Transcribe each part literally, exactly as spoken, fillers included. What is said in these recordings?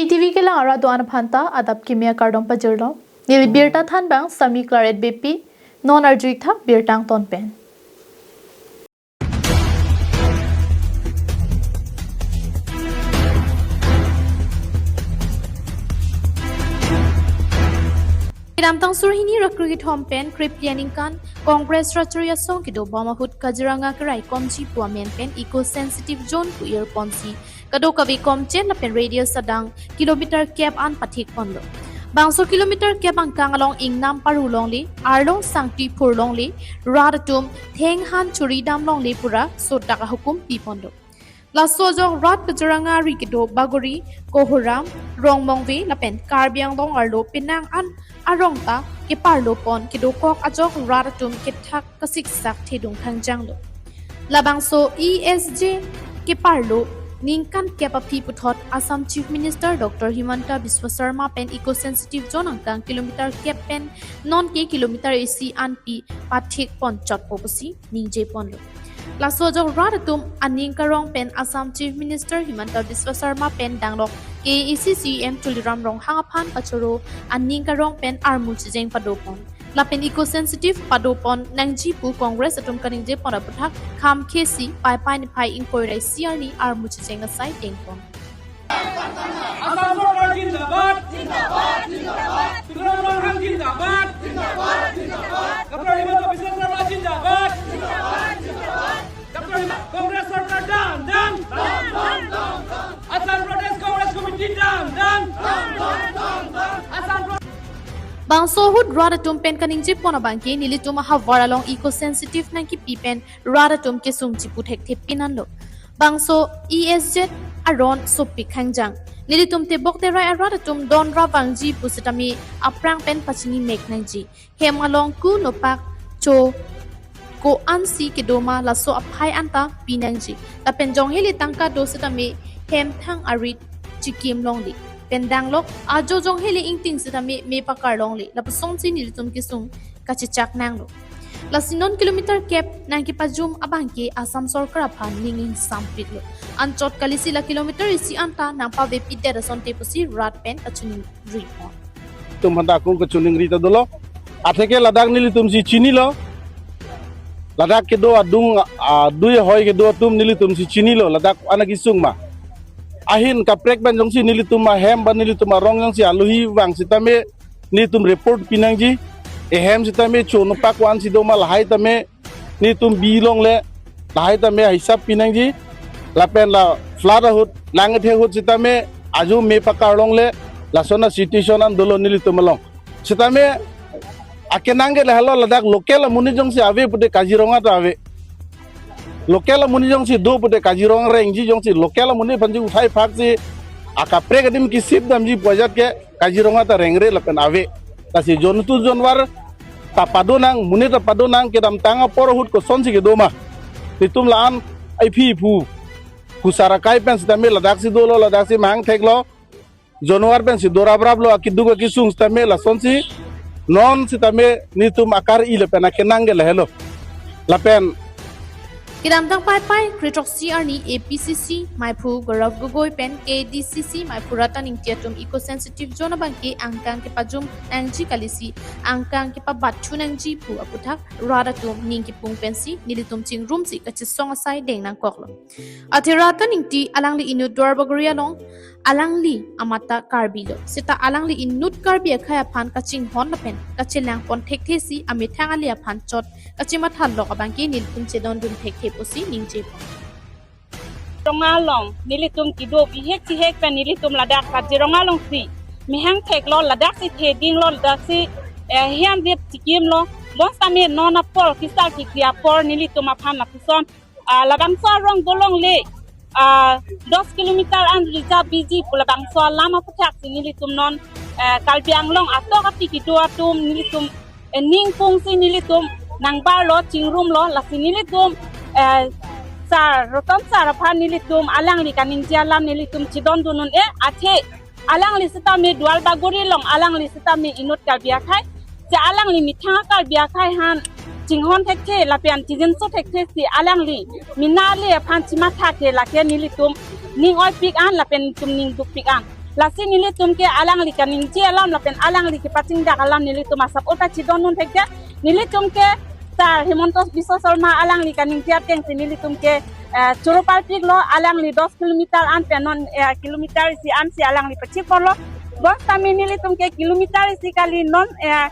T V kelang arat do-an aphanta adap kimi akardom pajirlo. Neli birta thanbang Sami Claret Beypi, non arju-ik tha birta angton pen. Kedamtang suri hini ra kre-ithom pen kre-phli aningkan Congress Rachari Asong kedo bom ahut Kaziranga keraikomji pu amen pen eco sensitive zone pu-ir ponsi kadokave komchen lapen radius adang kilometer kep an pathik ponlo. Bangso kilometer kep angkang along ingnam paru longle, arlong sangti phur longle, rat atum thenghan churi dam longle pura sodak ahukum pi ponlo. Laso ajok rat Kaziranga ari kedo Bagori, Kohoram, Rongmongve lapen Karbi Anglong arlo penang an arong ta keparlo pon kedokok ajok rat atum kethak kasiksak thedung thangjanglo. Labangso E S J keparlo ningkan kep aphi puthot Assam Chief Minister Doctor Himanta Biswa Sarma pen eco sensitive zone angkang kilometer kep pen nonke kilometer isi anpi pathik pon chotpo pusi ningje ponlo. Laso ajok rat atum aning karong pen Assam Chief Minister Himanta Biswa Sarma pen danglok K A A C C E M Tuliram Ronghang aphan kachoro aning karong pen armu chijeng pado pon. Lapen eco sensitive pado pon nangji pu Congress atum kaningje pon aputhak kham khesi Paipai niphai ingkoi ra isi arni armu chijeng asai deng pon. Assam Sorkar Zindabad! Zindabad! Zindabad! Tuliram Ronghang Zindabad! Zindabad! Zindabad! Doctor Himanta Biswa Sarma Zindabad! Zindabad! Zindabad! Doctor Himanta, Congress Sorkar down, down! Down, down, down, down! Assam Pradesh Congress Committee down, down! Down, down, down, down! Assam Pro- Bangso ahut rat atum pen kaningje pon abangke nelitum ahavar along eco sensitive nangkipi pen rat atum kesung chipu thekthe pinanlo. Bangso E S J aron sopik hangjang. Nelitum tebok terai arat atum don ra vangji pusitame aphrang pen pachini mek nangji. Hem along ku nopak cho ko-ansi kedoma laso aphai anta pinangji. Lapen jongheli tangka do sitame hem thang arit chikim longle. Pen danglok ajo jongheli ingting sitame me pakar longle. Lapusonsi nelitum kesung kachechak nanglo. Lasi non kilometer kep nangkepajum abangke Assam Sorkar aphan ning ingsampiklo. Anchot kalisi la kilometer isi anta nangpavepidet asonte pusi rat pen kachiningri pon. Tum handa kung kachiningri ta dolo. Atheke ladak nelitum si chinilo. Ladak kedo adung, a, dui hoi kedo atum nelitum si chinilo. Ladak anak isung ma. Ahin kaprek ban jongsi nelitum ahem ban nelitum arong jongsi aluhi vang sitame nelitum report pinangji, ehem sitame cho nopak ko-ansi doma lahai tame, nelitum bi longle, lahai tame hisap pinangji, lapen la flood ahut, lang ethe ahut sitame, ajo me pakar longle, lason a situation an dolo nelitum along. Sitame, akenang ke lahelo ladak local amonit jongsi ave pute Kaziranga ta ave. Local amonit jongsi do pute Kaziranga rengji jongsi local amonit aphansi uthai phaksi akaprek adim kisip damji pu ajat ke Kaziranga ta rengre lapen ave. Lasi jontu jonwar ta padonang, monit ta padonang, kedamtang apor ahut kosonsi kedoma. Nelitum la-an iphi iphu. Kusara kai pen sitame ladaksi dolo, ladaksi mahang theklo. Jonwar pensi do rapraplo, akiduk akisung sitame lasonsi non sitame nelitum akar-i lapen akenang ke lahelo. Lapen Kedamtang Paipai kre-throksi arni A P C C maiphu Gaurav Gogoi pen K D C C maiphu Ratan Ingti atum eco sensitive zone abangke angkang kepajum nangji kalisi angkang kepabatchu nangji pu aputhak rat atum ning kipung pensi nelitum chingrumsi kachesong asai deng nangkoklo. Athe Ratan Ingti alangli inut Duarbagori along alangli amat ta Karbi lo. Seta alangli inut Karbi akhei aphan kachinghon lapen kachelang pon thekthesi amethang ale aphan chot kachimatha lok abangke nelitum chedondun thekthe pusi ningje pon. Kaziranga along nelitum kedo bihek chihek pen nelitum ladak Kaziranga alongsi mehang theklo, ladaksi thedinglo, ladaksi, eh, hiam dip chikimlo. Bonsitame non apor kisar kikri apor nelitum aphan lapuson ah, labangso arong dolongle, ah, dos kilometer an reserve biji pu labangso alam aputhaksi nelitum non, eh, Karbi Anglong atok api kedo atum nelitum, eh, ningpungsi nelitum nangbarlo chingrumlo lasi nelitum, eh, sir, Ratan sir aphan nelitum alangli kaningje alam nelitum chedondun un-e athe alangli sitame Duarbagori along alangli sitame inut Karbi akhei. Si alangli methang Karbi akhei aphan chinghon thekthe lapen chijinso thekthesi alangli mena ale aphan chimathathe lake nelitum ning oipik an lapen nelitum ning dukpik an. Lasi nelitum ke alangli kaningje alam lapen alangli kepachingdak alam nelitum asap ota chidon un thekja. Nelitum ke Sir Himanta Biswa Sarma alangli kaningje ateng si nelitum ke, eh, choro parpiklo, alangli dos kilometer an pen non, eh, kilometer isi an si alangli pachikponlo. Bonsitame nelitum ke kilometer isi kali non, eh,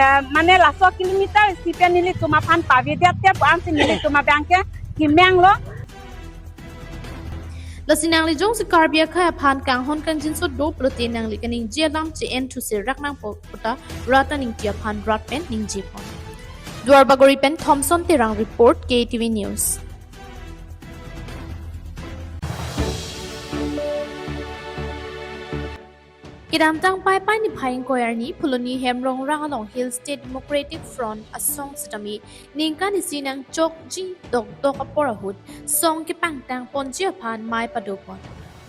eh, mane laso kilometer isi pen nelitum aphan pavedet te pu ansi nelitum abang ke kemanglo. Lasi nangli jongsi Karbi akhei aphan kanghon kangjinso do pulote nangli kaningje alam che-en thu serak nangpo puta rat aningje aphan rat pen ningjepon. Duarbagori pen Thompson Terang report, K T V News. Kedamtang Paipai niphai ingkoi arni Phuloni Hemrongrang along Hill State Democratic Front asong sitame ningkan isi nangchokji dokdok apor ahut song kepangtang ponji aphan mei padopon.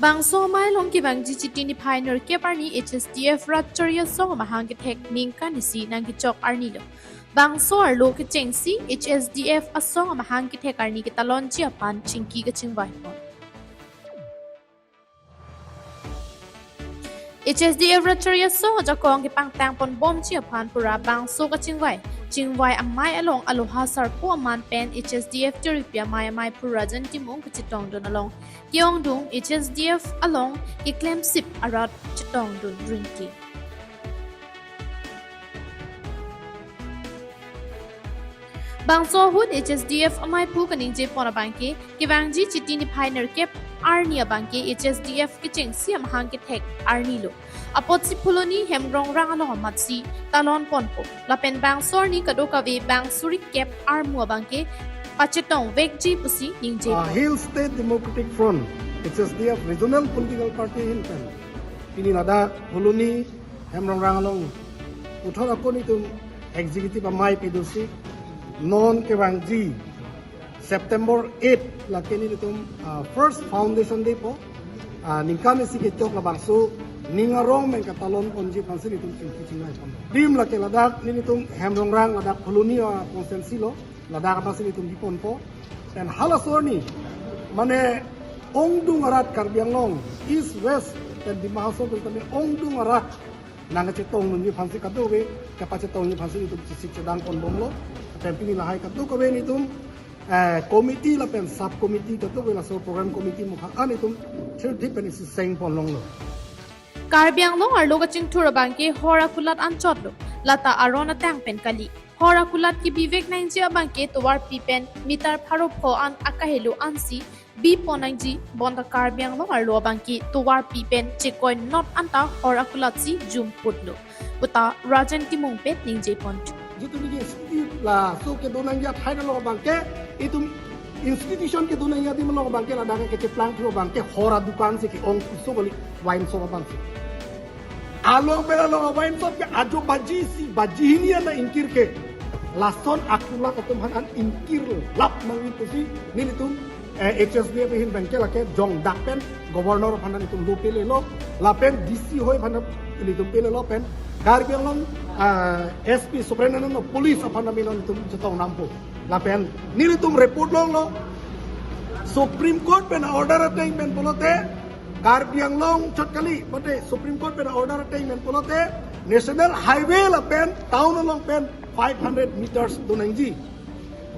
Bangso amei along kevangji Chiti niphai nerkep arni H S D F rat chari asong amahang kethek ningkan isi nangkechok arnilo. Bangso arlo kechengsi H S D F asong amahang kethek arni ketalonji aphan chingki kachingvaipon. H S D F rat chari asong ajakong kepangtang ponbomji aphan pura bangso kachingvai, chingvai amei along aloha sarpo aman pen H S D F tiripi amei amei pura Rajen Timung kachetongdun along ke-ongdung H S D F along keklemsip arat chetongdun rinti. Bangso ahut H S D F ameiphu kaningjepon abangke, kevangji Chiti niphai nerkep arni abangke H S D F kechengsi amahang kethek arnilo. Apotsi Phuloni Hemrongrang along amatsi talonponpo. Lapen bangso arni kadokave bang suri kep armu abangke pachetongvekji pusi ningje. Ah, Hill State Democratic Front, H S D F Regional Political Party ahin pen pini ladak Phuloni Hemrongrang along puthot ako nelitum executive amei pedosi non kevangji September eight lake nelitum, ah, first foundation day po, ah, ningkan isi kechok labangso ning arong pen katalonponji aphansi nelitum chingki chingvaipon. Dim lake ladak nelitum Hemrongrang ladak Phuloni, ah, constituency lo, ladak aphansi nelitum biponpo. Pen halaso arni mane ongdung arat Karbi Anglong, East, West pen Dima Hasao pen tame ongdung arat nangkachetongdunji aphansi kadokave, kapachetongji aphansi nelitum chisi chedangponbomlo. Pen pini lahai kadokave nelitum, eh, committee lapen sub committee kadokave laso program committee mukha an nelitum thirty pen isi sengponlonglo. Karbi Anglong arlo kachingthur abangke hor akulat anchotlo. Lata aron atang pen kali. Hor akulat kebivek nangji abangke tovarpi pen meter pharo pho an akahelo ansi bipon nangji, bonta Karbi Anglong arlo abangke tovarpi pen chekoi not anta hor akulatsi jumputlo puta Rajen Timung pen ningjepon. Jitu niki institute laso kedo nangji athai along abangke, itum institution kedo nangji adim along abangke ladak kecheplang thu abangke hor adukan si ke-ong puso kali wine shop abangsi. Along pen along wine shop ke ajo baji isi, baji hini an nangingkir ke. Lason akulat atum aphan an ingkir lap mangin pusi nelitum, eh, H S D F ahin abangke lake jongdak pen governor aphan nelitum do pelelo, lapen D C hoi aphan nelitum pelelo pen Karbi Anglong, ah, S P Superintendent of Police aphan nelitum chetong nampo. Lapen nelitum report longlo, Supreme Court pen order ateng pen pulote Karbi Anglong chot kali, mate Supreme Court pen order ateng pen pulote National Highway lapen town along pen five hundred meters do nangji.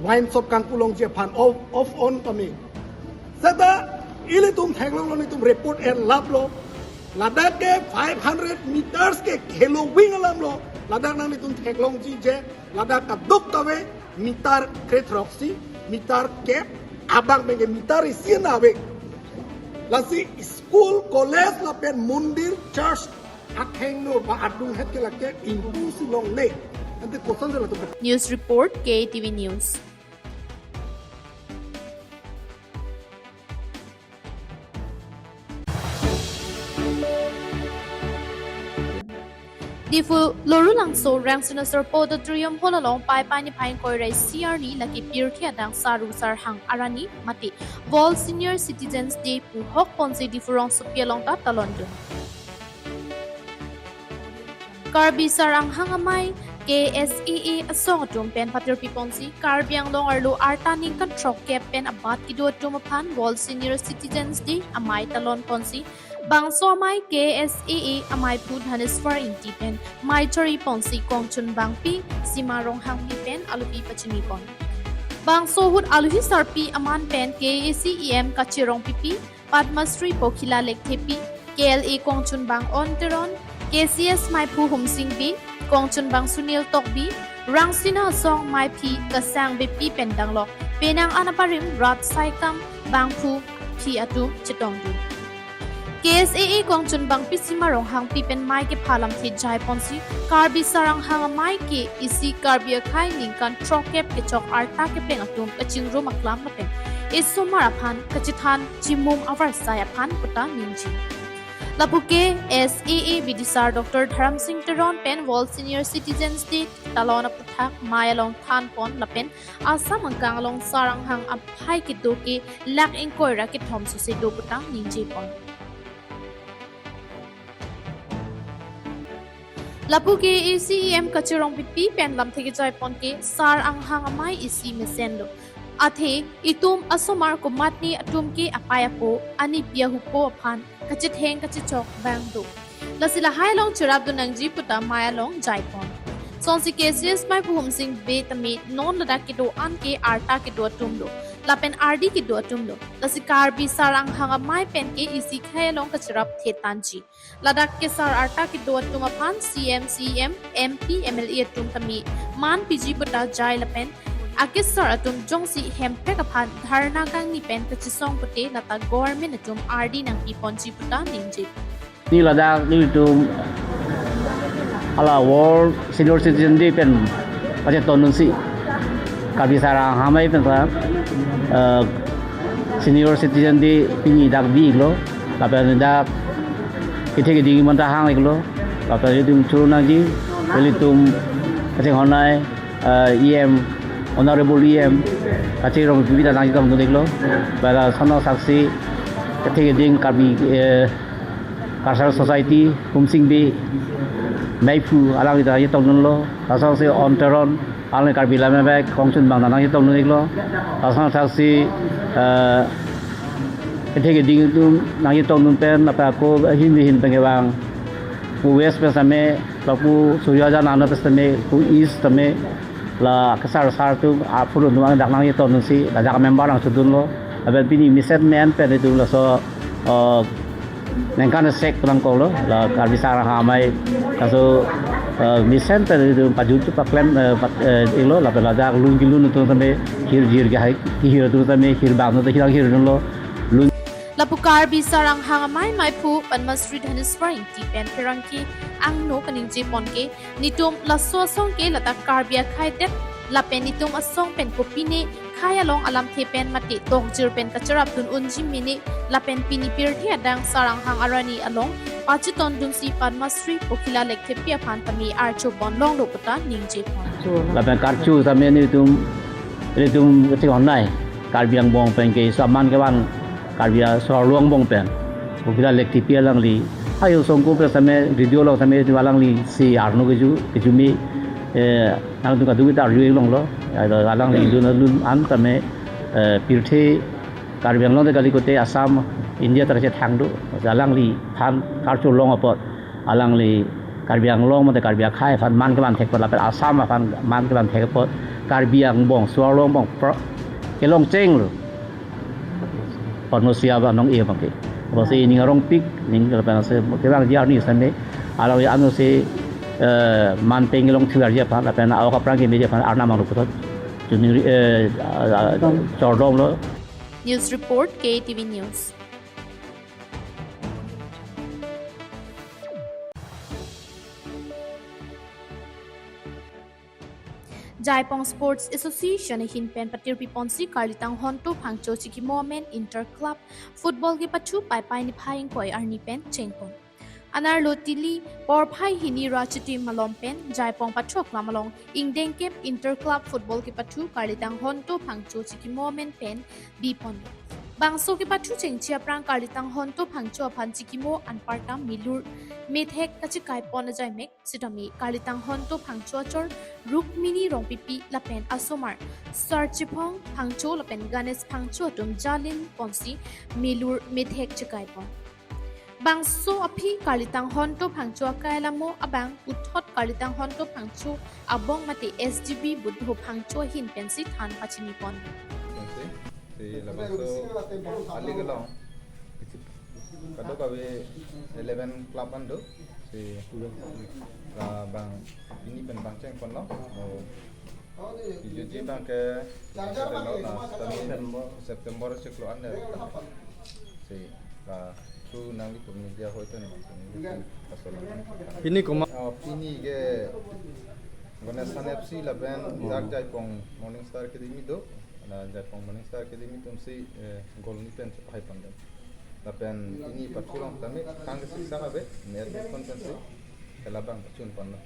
Wine shop kangkulongji aphan off, off on kami. Seta ilitum theklonglo, nelitum report en laplo. Ladak ke five hundred meters ke khelo wing alamlo. Ladak nanglitum theklongji je ladak kadokave meter krethrok isi, meter kep abang pen ke meter isi an ave. Lasi school, college lapen mondir, church akhengno ba adung het ke lake ingpu si longle. Ante koson de latum. News report, K T V News. Diphu Lorulangso Rengsinasor Auditorium Hall along Paipai niphai ingkoi ra isi arni lake pirthe adang Saru Sarhang Arani mate World Senior Citizens Day pu hokponsi Diphu rongsopi along ta talondun. Karbi Saranghang Amei K S A A asong atum pen patirpiponsi Karbi Anglong arlo arta ningkan throkkep pen abat kedo atum aphan World Senior Citizens Day amei talonponsi Bangso amei K S A A ameiphu Dhaneswar Ingti pen mei chari ponsi Kongchunbangpi Sima Ronghangpi pen alopi pachini pon. Bangso ahut alohi sarpi aman pen K A A C E M Kache Rongpipi, Padma Shri Pokhila Lekthepi, K L A Kongchunbang Ong Teron, K C S meiphu Humsing Bey, Kongchunbang Sunil Tokbi, Rangsina Asong meiphi Kasang Beypi pen danglok penang an aparim rat saikam bangphu phi atum chetongdun. K S A A Kongchunbangpi Sima Ronghangpi pen mei kepha lamthe jai ponsi Karbi Saranghang amei ke isi Karbi akhei ningkan throkkep kechok arta kepleng atum kachingrum aklam lapen esomar aphan kachethan chimum avarsai aphan puta ningje. Lapu K S A A bidisar Doctor Dharamsing Teron pen World Senior Citizens Day talon aphuthak mei along than pon lapen Assam angkang along Saranghang aphai kedo ke lakh ingkoi ra kethom sose do puta ningje pon. Lapu K A A C E M Kache Rongpipi pen lamthe kejai pon ke Saranghang amei isi mesen lo. Athe itum asomar komatne atum ke apei apo, anipi ahupo aphan kachetheng kachechok bang do. Lasi lahai along cherapdun nangji puta mei along jai pon. Sonsi K C S meiphu Humsing Bey tame non ladak kedo an ke arta kedo atum lo, lapen ardi kedo atum lo. Lasi Karbi Saranghang amei pen ke isi khei along kacherap thetanji. Ladak kesar arta kedo atum aphan C M, C M, M P, M L A atum tame man piji puta jai lapen akesar atum jongsi hemprek aphan dharna kangni pen kachesong pute lata government atum ardi nangpi ponji puta ningje. Ni ladak nelitum hala World Senior Citizen Day pen pachetongdunsi Karbi Saranghang amei pen sa, eh, Senior Citizen Day pini dak biklo, lapen dak kethe keding manta hang iklo, lapen itum churu nangji, ilitum kachinghon nei, eh, E M, Honorable E M Kache Rongpipi ta nangchetongdun iklo, bala sono saksi kethe keding Karbi, eh, Cultural Society Humsing Bey meiphu alangli ta nangchetongdunlo, laso si Ong Teron alangli Karbi Lammet Abai Kongchunbang ta nangchetongdun iklo, laso saksi, eh, kethe keding atum nangchetongdun pen, lapen ako ahin ahin pen kevang, pu West pen sitame, lapu Suryajan ano pen sitame, pu East tame, la kesar sar atum, aphulo atum dak nangchetongdunsi, ladak member nangchedunlo, lapen pini mesen men pen itum laso, eh, ningkan sek pulang kolo, la Karbi Saranghang amei, laso, eh, mesen pen itum pajut paklem, eh, pat, eh, iklo, lapen ladak lun kelun atum tame, hirjir kehai, kehir atum tame, hirbang atum tame, hirang hirdunlo, lun. Lapu Karbi Saranghang amei meiphu Padma Shri Dhaneswar Ingti pen pherangke angno kaningje pon ke, nitum laso asong ke ladak Karbi akhei det lapen nitum asong pen kopine khei along alamthe pen mate tokjir pen kacherapdun unji mene lapen pini pirthe adang Saranghang arani along pachetongdunsi Padma Shri Pokhila Lekthepi aphan tame archo pon longlo puta ningje pon. Lapen karcho tame nelitum, nelitum kachinghon nei, Karbi angbong pen ke iso aman kevan Karbi asor lo angbong pen, Pokhila Lekthepi alangli, ayo songko pen sitame, radio along sitame, itum alangli si arno keju, kejumi, eh, nangtum kadokave ta arju longlo, alangli dun alun an tame, eh, pirthe Karbi Anglong te kali kote Assam, India ta kachethang do, alangliphan karcho long apot, alangli Karbi Anglong mate Karbi akhei aphan man kevan thek apot, lapen Assam aphan man kevan thek apot, Karbi angbong, asor lo angbong pro-, kelong chenglo. Padma Shri aba nong e bangke. Bose ning arongpik, ning lapen ase kevangji arni sitame, alangli ano si, eh, man pen kelong thu arji aphan, lapen a-ok aphrang kemeji aphan arnam anglo puthot. Chuningri, eh, ah, ah, chordomlo. News report, K T V News. Jaipong Sports Association ahin pen patirpi ponsi Karlitang Honto Phangcho Chikimo Amen Inter Club Football kepathu Paipai niphai ingkoi arni pen chengpon. Anerlo Tili porphai hini ra chitim malom pen Jaipong Pathoklam along ingdengkep Inter Club Football kepathu Karlitang Honto Phangcho Chikimo Amen pen biponlo. Bangso kepathu chengchi aphrang Karlitang Honto Phangcho aphan chikimo anparta milur methek kachikai pon ajaimek sitame Karlitang Honto Phangcho achor Rukmini Rongpipi lapen asomar Sarchiphong Phangcho lapen Ganesh Phangcho atum jalin ponsi milur methek chikai pon. Bangso aphi Karlitang Honto Phangcho akai alamo abang puthot Karlitang Honto Phangcho abong mate S G B Buddho Phangcho ahin pensi than pachini pon. Pensi, si labangso ali kelong kadokave eleven club an do, si labang pini pen bang cheng pon lo. Mo, ijuji bang ke lo na September, September chiklo an de. Si la tu nangli pu media hoi ten kasolong. Pini komat? Oh, pini ke Ganesh Than F C lapen dak Jaipong Morning Star Academy do. Na Jaipong Morning Star Academy atumsi, eh, goal ni pen chepahai pon dam. Lapen pini pathu along tame kang ke siksa kabe net kon pensi labang pachun pon lo.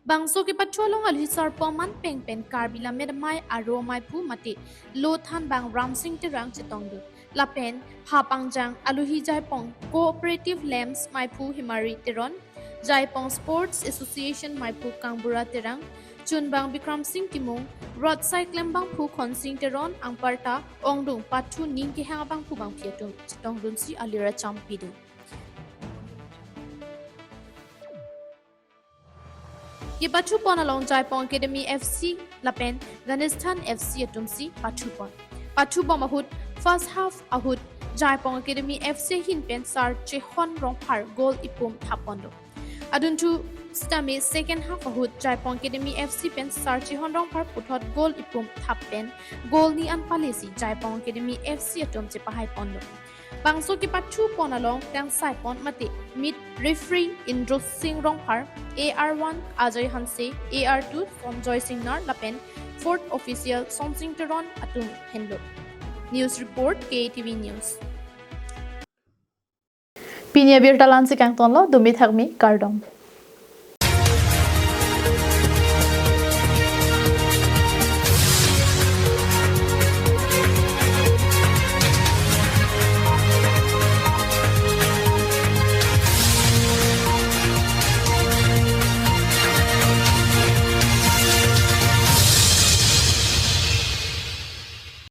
Bangso kepathu along alohi sarpo aman peng pen Karbi Lammet Amei aro maiphu mate Lothan bang Ramsing Terang chetongdun. Lapen phapangjang alohi Jaipong Cooperative Lamps maiphu Himari Teron, Jaipong Sports Association maiphu Kangbura Terang, chunbang Bikram Sing Timung, roadside klembangphu Khonsing Teron anparta ongdung pathu ning kehang abangphu bangphi atum chetongdunsi alir acham pidun. Kepathu pon along Jaipong Academy F C lapen Ganesh Than F C atumsi pathu pon. Pathu bom ahut first half ahut Jaipong Academy F C ahin pen Sar Chehon Rongphar goal ipum thap pon do. Adunthu sitame second half ahut Jaipong Academy F C pen Sar Chehon Rongphar puthot goal ipum thap pen goal ni an palesi Jaipong Academy F C atum chepahai pon do. Bangso kepathu pon along kangsai pon mate meet referee Indro Sing Rongphar, A R one Ajay Hanse, A R two Sonjoy Singnar lapen fourth official Sonsing Teron atum henlo. News report, K A T V News. Pini abirta la-ansi kangtonlo, dumi thakmi, kardom.